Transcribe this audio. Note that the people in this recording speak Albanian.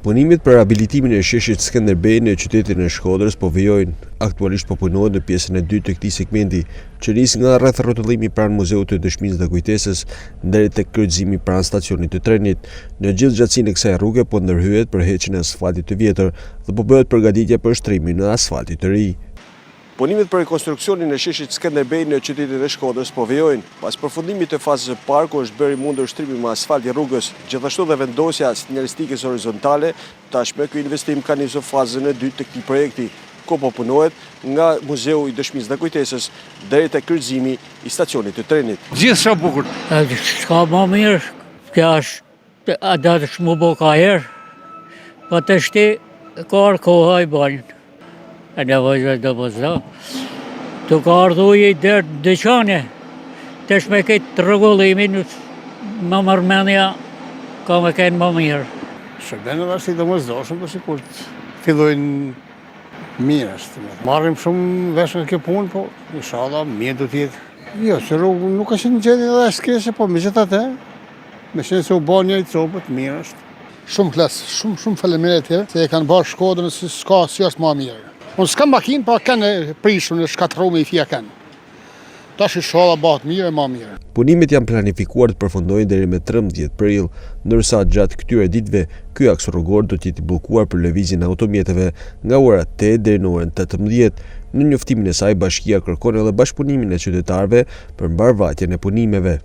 Punimet për rehabilitimin e sheshit Skënderbej në qytetin e Shkodrës po vijojnë. Aktualisht po punohet në pjesën e dytë të këtij segmenti, që nis nga rrethrrotullimi pranë Muzeut të Dëshmisë dhe Kujtesës deri tek kryqëzimi pranë stacionit të trenit. Në gjithë gjatësinë e kësaj rruge po ndërhyhet për heqjen e asfaltit të vjetër dhe po bëhet përgatitja për shtrimin e asfaltit të ri. Punimet për rekonstruksionin e sheshit Skënderbej në qytetin e Shkodrës po vijojnë. Pas përfundimit të fazës së parë ku është bërë i mundur shtrimi me asfalt i rrugës, gjithashtu dhe vendosja e sinjalistikës horizontale, tashmë ky investim ka nisur fazën e dytë të këtij projekti, ku po punohet nga Muzeu i Dëshmisë dhe Kujtesës deri te kryqëzimi i stacionit të trenit. Gjithçka bukur. S'ka ma mirë, kjo është A dasht m'u bo ka herë, po tashti ka ardhë koha i bajnë. E nevojshme domosdo. Tu ka ardhë uji deri në dyqane, tash me këtë rregullimin, më merr menja, ka me kenë më mirë. Shërben edhe është i domosdoshëm, po sikur të fillojnë mirë është. Marrim shumë vesh nga kjo punë, po inshallah mirë do të jetë. Jo, se rrugë nuk është në gjendje edhe është keqe, po megjithatë, Meqenëse u ba një i copët, mirë është. Shumë klas, shumë shumë faleminderit tjerë, se e kanë bërë Shkodrën si s'ka si është më mirë. Unë s'kam makinë, pa kanë e prishur e shkatërruar i fija kanë. Tash inshallah bëhet mirë e më mirë. Punimet janë planifikuar të përfundojnë deri me 13 prill, ndërsa gjatë këtyre ditëve ky aks rrugor do të jetë i bllokuar për lëvizjen e automjeteve nga ora 8 deri në orën 18. Në njoftimin e saj, bashkia kërkon edhe bashkëpunimin e qytetarëve për mbarëvajtjen e punimeve.